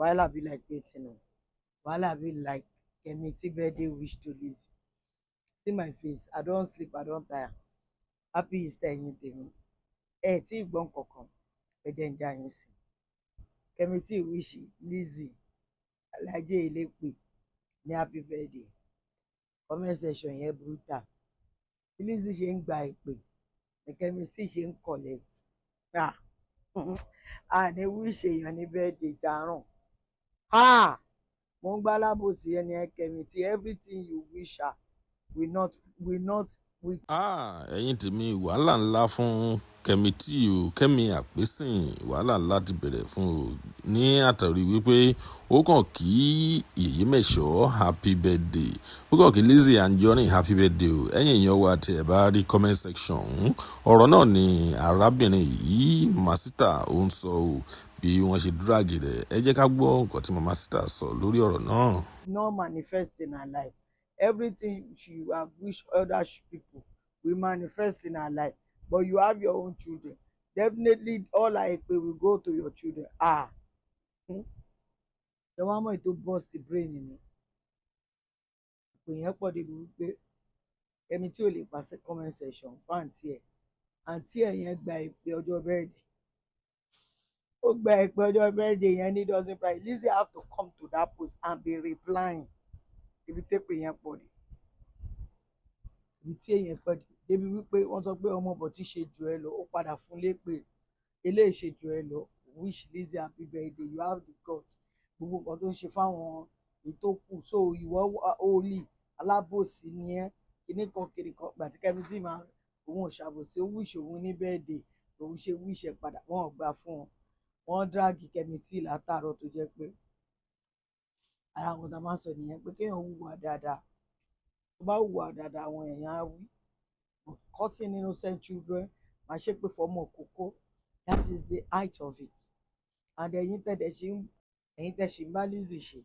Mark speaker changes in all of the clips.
Speaker 1: Wahala be like wetin o? Wahala be like Kemi T birthday wish to Lizzy. See my face, I don sleep, I don tire. Happy Easter, ẹ̀yin tèmi. Ẹ tí ì gbọ́n kankan, ẹ jẹ́ ń já yín sí. Kemi T wish Lizzy Alhaji Elépè ní happy birthday. Comment section yẹn brutal. Bí Lizzy ṣe ń gba ìpè ní Kemi T ṣe ń collect. Ah, àní wish èèyàn ní birthday jarun. Ah, mo ń gbá lábòsí ẹni ẹ Kemi T. Everything you wish her will not will.
Speaker 2: Ah, ẹ̀yin tèmi, wàhálà ńlá fún Kemi T o. Kẹ́mi Àpèsìn, wàhálà ńlá ti bẹ̀rẹ̀ fún o ní àtàrí wípé ó kàn kí Yèyé Mẹ̀ṣọ́ happy birthday, ó kàn kí Lizzy Anjorin happy birthday o. Ẹ̀yin èèyàn wa, tí ẹ bá rí comment section, ọ̀rọ̀ náà ni arábìnrin yìí, Masita, ó ń sọ o, bí wọ́n ṣe drag rẹ̀. Ẹ jẹ́ ká gbọ́ nǹkan tí Mama Sita sọ lórí ọ̀rọ̀ náà.
Speaker 1: Not manifest in her life. Everything she have wished other people will manifest in her life, but you have your own children. Definitely all her èpè will go to your children. Ah, Ṣé wàá mọ̀ ètò burst the brain mi? Ìpè yẹn pọ̀ débi wípé ẹni tí ò lè pàṣẹ comment section fún àǹtí ẹ̀, àǹtí ẹ̀ yẹn gba ìpè ọjọ́ birthday, ó gba ìpè ọjọ́ birthday yẹn ní dozen price. Lizzy have to come to that post and be replying. Ibi tẹ́pẹ̀ yẹn pọ̀ dé, ibi tí èèyàn pọ̀ dé, débi wípé wọ́n sọ pé ọmọ bọ̀tí ṣe jù ẹ lọ, ó padà fún lépè eléyìí ṣe jù ẹ lọ. Wish Lizzy happy birthday, you have the guts. Gbogbo nǹkan tó ń ṣe fáwọn èyí tó kù, so ìwọ òòlì alábòsí ni ẹ, kíní kan kiri kan. Gbà tí Kẹ́mi tí máa òun ò ṣàbòsí, ó wish òun ní birthday, òun ṣe wish ẹ padà, wọn ò gbà fún wọn. Wọ́n drag Kẹ́mi tí látàárọ̀, tó jẹ́ pé ara àwọn tá a máa ń sọ nìyẹn pé kéèyàn hùwà dáadáa. Tó bá hùwà dáadáa, àwọn èèyàn á wí. Cursing innocent children, máa ṣépè fọmọ kókó, that is the height of it. And ẹ̀yin tẹ̀ ṣì ń bá Lizzy ṣe,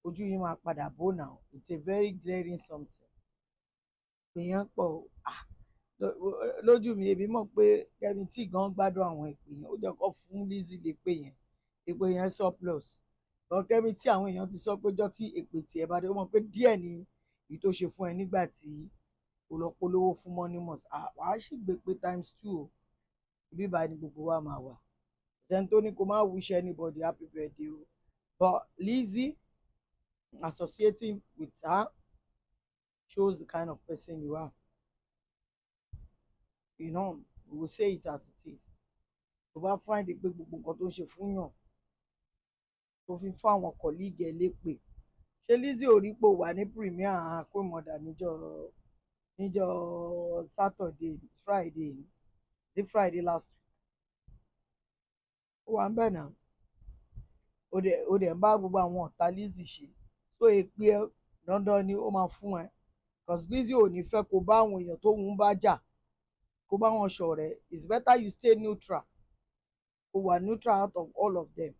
Speaker 1: ojú yín máa padà bó now. It's a very glaring something. Èèyàn pọ̀. Ah, lójú mi, èmi mọ̀ pé Kẹ́mi tí gan gbádùn àwọn ìpè yẹn, ó jẹ́ kó fún Lizzy lè pè yẹn, ìpè yẹn surplus lọ. Kẹ́mi tí àwọn èèyàn ti sọ pé jọ́ tí èpè tiẹ̀ bá dé, ó mọ̀ pé díẹ̀ ni èyí tó ṣe fún ẹ nígbà tí o lọ polówó fún Monimos. Wàá sì gbé pé times two o. Ibi báyìí ni gbogbo wa máa wà. Sẹ́ni tó ní kó má wish anybody happy birthday o, but Lizzy, associating with her shows the kind of person you are. We will say it as it is. Tó bá find pé gbogbo nǹkan tó ń ṣe fún yàn, tó fi ń fún àwọn colleague ẹ lépè, ṣé Lizzy ò rí pò wà ní premiere Queen Mother níjọ́ Saturday, Friday sí Friday last week? Ó wà ń bẹ̀ náà. Ó dẹ̀ ń bá gbogbo àwọn ọ̀tá Lizzy ṣe, so èpè ẹ dandan ni ó máa fún ẹ, because Lizzy ò ní fẹ́ kó bá àwọn èèyàn tó ń bá jà, kó bá wọn ṣọ̀rẹ́. It's better you stay neutral, kó wà neutral out of all of them,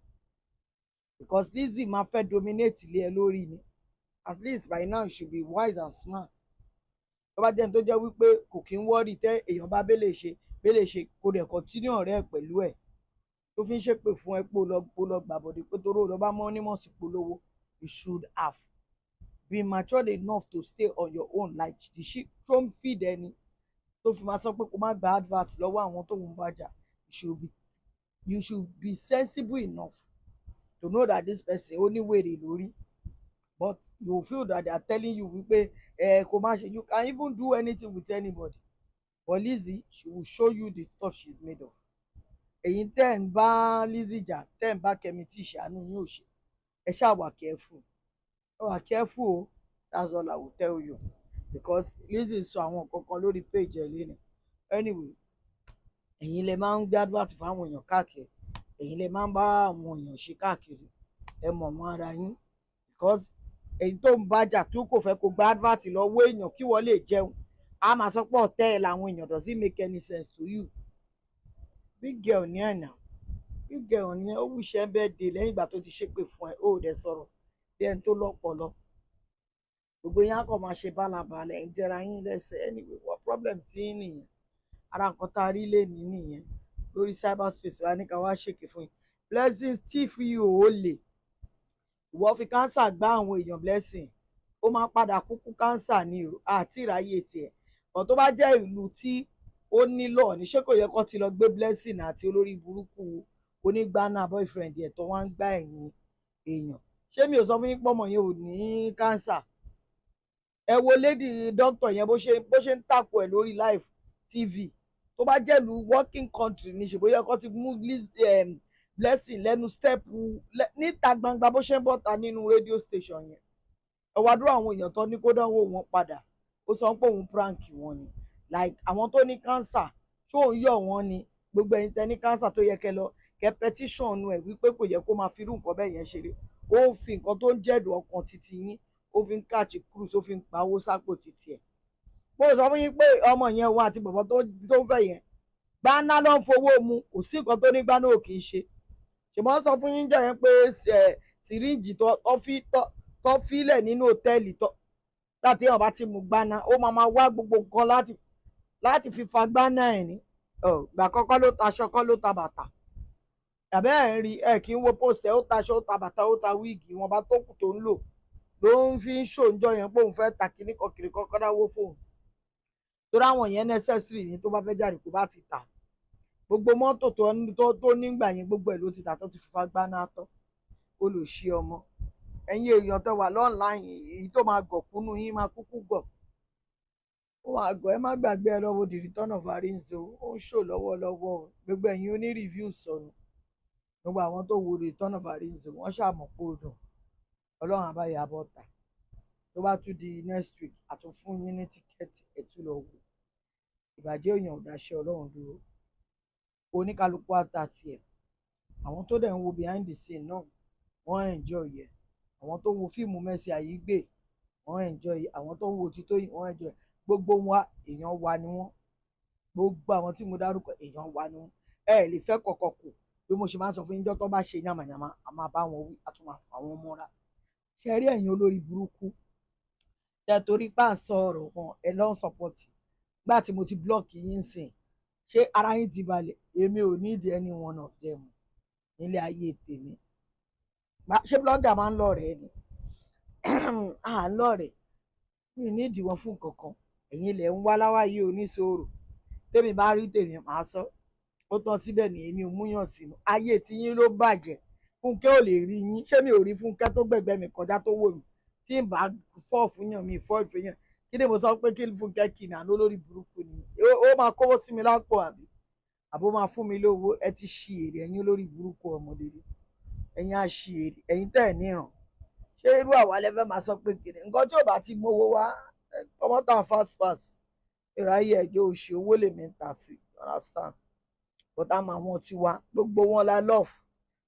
Speaker 1: because Lizzy máa fẹ́ dominate ilé ẹ lórí ni. At least by now you should be wise and smart. Tó bá jẹ́ ní tó jẹ́ wípé kò kí ń worry tẹ́ èèyàn bá bẹ́lẹ̀ ṣe bẹ́lẹ̀ ṣe, kó dẹ̀ continue ọ̀rẹ́ ẹ̀ pẹ̀lú ẹ̀ tó fi ń ṣépè fún ẹ pé ó lọ gbàbọ̀dé, pé toró lọ bá mọ́ onímọ̀ sí polówó, you should have been matured enough to stay on your own, like the she tó ń feed ẹni tó fi máa sọ pé kó má gba advert lọ́wọ́ àwọn tó ń bá jà. You should be sensible enough to know that this person, ó ní wèrè lórí, but you feel that they are telling you wípé ẹ kò má ṣe. You can even do anything with anybody, but Lizzy, she will show you the stuff she is made of. Èyí tẹ́ ń bá Lizzy jà, tẹ́ ń bá Kẹ́mi tí ìṣàánú yín ò ṣe, ẹ ṣáà wà careful, ẹ wà careful o. That's all I will tell you, because Lizzy sọ àwọn nǹkan kan lórí page ẹ lẹ́nu. Anyway, ẹ̀yin lẹ máa ń gbé advert fáwọn èèyàn káàkiri, ẹ̀yin lẹ máa ń bá àwọn èèyàn ṣe káàkiri. Ẹ mọ̀ mọ́ ara yín, because èyí tó ń bájà tó kò fẹ́ kó gba advert lọ́wọ́ èèyàn kí wọ́n lè jẹun, a máa sọ pé ọ̀tẹ́ ẹ̀ làwọn èèyàn. Does it make any sense to you? Big girl ní àná, big girl ní. Ó wish ẹ́ birthday lẹ́yìn ìgbà tó ti ṣépè fún ẹ, ó dẹ̀ sọ̀rọ̀ bí ẹni tó lọ́pọlọ. Gbogbo yín á kàn máa ṣe bálabàlẹ̀, ẹ̀ ń jẹra yín lẹ́sẹ̀. Anyway, what problem tí ń nìyẹn? Ara nǹkan tá a rí lè ní nìyẹn lórí cyberspace wa ní ká wá ṣèké fún yín. Blessings tí fi ò lè. Ìwọ fi cancer gbá àwọn èèyàn, Blessing, ó máa padà kúkú cancer ni o. Àti ìráyè tiẹ̀ ọ̀ tó bá jẹ́ ìlú tí ó nílò ní, ṣé kò yẹ kó ti lọ gbé Blessing àti olórí burúkú onígbàna boyfriend ẹ̀ tó wá ń gbá ẹ̀yìn èèyàn? Ṣé mi ò sọ fún yín pọ́mọ yẹn ò ní cancer? Ẹ wo lady doctor yẹn, bó ṣe ń tàkò ẹ̀ lórí live TV. Tó bá jẹ́ ìlú working country ní, ṣe bóyá kó ti mú Blessing lẹ́nu step níta gbangba bó ṣe ń bọ́ta nínú radio station yẹn. Ẹ wá dúró, àwọn èèyàn tó ní kó dánwò wọn padà, ó sọ pé òun prank wọn ni. Like àwọn tó ní cancer, ṣó ń yọ̀ wọ́n ni? Gbogbo ẹ̀yin tẹ́ ní cancer tó yẹ kẹ́ lọ kẹ́ petition ẹ̀ wípé kò yẹ kó máa fi irú nǹkan bẹ́ẹ̀ yẹn ṣeré. Ó ń fi nǹkan tó ń jẹ́dùn ọkàn títí yín, ó fi ń catch cruise, ó fi ń pawó sápò títí ẹ̀. Mo sọ fún yín pé ọmọ yẹn wà àti bọ̀bọ̀ tó ń fẹ́ yẹn, gbaná ló ń fowó mu. Kò sí nǹkan tó ní gbaná ò kì í ṣe. Ṣùgbọ́n sọ fún yín jọ yẹn pé syringe tó fílẹ̀ nínú hòtẹ́ẹ̀lì tó láti èèyàn bá ti mú gbaná, ó máa máa wá gbogbo nǹkan láti fi fa gbaná ẹ̀ ní. Gbà kọ́kọ́ ló taṣọ kọ́ ló ta bàtà tàbí ẹ̀ ń rí ẹ̀ kí ń wo post ẹ̀. Ó taṣọ, ó ta bàtà, ó ta wig. Wọn bá tó kù tó ń lò ló ń fi ń ṣòǹjọ yẹn pé òun fẹ́ ta kíní kan kiri kọ́kọ́ dáwó fóun torí àwọn yẹn necessary ní tó bá fẹ́ jáde, kó bá ti tà gbogbo mọ́tò tó nígbà yẹn, gbogbo ẹ̀ ló ti tà tó ti fipá gbáná tán. Olùṣí ọmọ, ẹ̀yin èèyàn tó wà l'online, èyí tó máa gọ̀ kúnú yín máa kúkú gọ̀, ó máa gọ̀. Ẹ má gbàgbé, ẹ lọ́wọ́ The Return of Arinzo, ó ń ṣò lọ́wọ́lọ́wọ́. Gbogbo ẹ̀yin oní review sọnù, gbogbo àwọn tó wo Return of Arinzo, wọ́n ṣàmọ̀ pé ó dùn. Ọlọ́run àbáyé bọ́ta. Tó bá tún di next week, àtún fún yín ní ticket, ẹ̀ tún lọ wò. Ìbàjẹ́ èèyàn ò dáṣẹ́ Ọlọ́run dúró. Oníkálukú àtà tiẹ̀. Àwọn tó dẹ̀ ń wo behind the scene náà, wọ́n enjoy ẹ̀. Àwọn tó ń wo fíìmù Mercy Aigbe, wọ́n enjoy. Àwọn tó ń wo Títóyìn, wọ́n enjoy. Gbogbo wa, èèyàn wa ni wọ́n. Gbogbo àwọn tí mo dárúkọ, èèyàn wa ni wọ́n. Ẹ lè fẹ́ kọ̀kọ̀ kù. Bí mo ṣe máa ń sọ fún yín, jọ́ tó bá ṣe yàmàyàmà, a máa bá wọn wí, a tún máa fà wọ́n mọ́ra. Ṣe rí ẹ̀yin olórí burúkú tẹ torí pà ń sọ ọ̀rọ̀ kan, ẹ lọ́n support. Gbà tí mo ti block yín sìn, ṣé ara yín ti balẹ̀? Èmi ò need any one of them nílé ayé tèmi. Ṣé blogger máa ń lọ́rẹ̀ẹ́ ni? À ń lọ́rẹ̀ẹ́, mi ò nídìí wọn fún kankan. Ẹ̀yin ilẹ̀ ń wá láwáyé oníṣòro. Tèmi bá rí tèmi, màá sọ, ó tán síbẹ̀ ní. Èmi ò múyàn sínú ayé tiyín ló bàjẹ́. Fúnkẹ́ ò lè rí yín. Ṣé mi ò rí Fúnkẹ́ tó gbẹ̀gbẹ́ mi kọjá tó wò mí? Tí n bá fọ́ fún yàn, mi fọ́ ìfẹ́ yàn. Kí ni mo sọ pé kí Fúnkẹ́ kì ní àná? Lórí burúkú ni. Ó máa kówó sí mi lápò àbí àbó máa fún mi lówó? Ẹ ti ṣí èrè, ẹ̀yin olórí burúkú ọmọdé, ẹ̀yin á ṣí èrè, ẹ̀yin tẹ́ ẹ̀ níran. Ṣé irú àwa lẹ́fẹ̀ẹ́ máa sọ pé kìnìún nǹkan tí ò bá ti mówó wá, ọmọ tàn fast fast, ìráyè ẹjọ́ òṣì owó lèmi ń tà sí, understand? But àmọ́ àwọn tiwa, gbogbo wọn la love.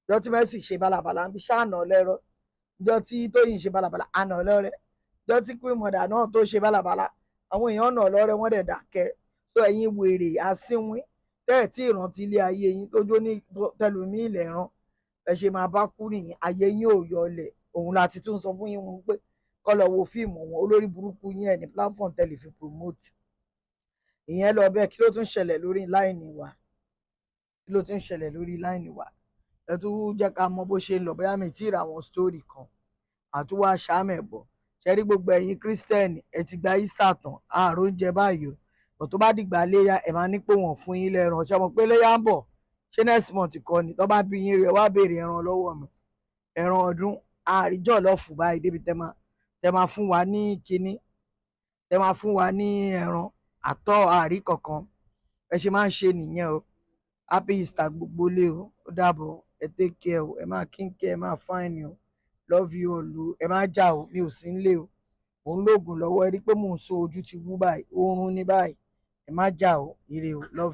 Speaker 1: Ìjọ tí Mercy ṣe balabala ń bí ṣáànà lẹ́rọ, ìjọ tí Tóyìn ṣe balabala àná lọ́rẹ́, ìjọ tí Queen Mother náà tó ṣe balabala, àwọn èèyàn náà lọ́rẹ́, wọ́n dẹ̀ dákẹ́. So ẹ̀yin wèrè asínwín tẹ́ ẹ̀ tí ìrántí ilé ayé yín tó jó ní tẹlùmí ilẹ̀ ràn, ẹ ṣe máa bá kú nìyẹn. Ayé yín ò yọlẹ̀. Òun láti tún sọ fún yín wọn pé kọ́ lọ wo fíìmù wọn. Olórí burúkú yín ẹ̀ ní platform tẹ́lẹ̀ fi promote ìyẹn lọ bẹ́ẹ̀. Kí ló tún ṣẹlẹ̀ lórí line wa? Kí ló tún ṣẹlẹ̀ lórí line wa? Ẹ tún jẹ́ ká mọ bó ṣe ń lọ. Bóyá mi tí ì ra àwọn story kan àtúwọ́ àṣàmẹ̀bọ̀. Ṣe rí gbogbo ẹ̀yin Christian, ẹ ti gba Easter tán, ààrùn oúnjẹ báyìí o. Bọ̀ tó bá dìgbà léyà, ẹ máa ní pé wọ́n fún yín lẹ́ran. Ṣé mo pé léyà ń bọ̀? Ṣé next month kọ́ ni? Tó bá bí yín rí, ẹ wá béèrè ẹran lọ́wọ́ mi, ẹran ọdún. Àríjọ́ lọ́fù báyìí débi tẹ máa fún wa ní kinní, tẹ máa fún wa ní ẹran àtọ́ àrí kankan. Ẹ ṣe máa ń ṣe nìyẹn o. Happy Easter gbogbo lé o. Ó dàbọ̀, ẹ take care o. Ẹ máa kínkẹ́, ẹ máa fine o. Love you all o. Ẹ má jà o, mi ò sí nílé o, mò ń lóògùn lọ́wọ́. Ẹ rí i pé mò ń so ojú ti wú báyìí, oorun ní báyìí. Ẹ má jà o. Ire o, love.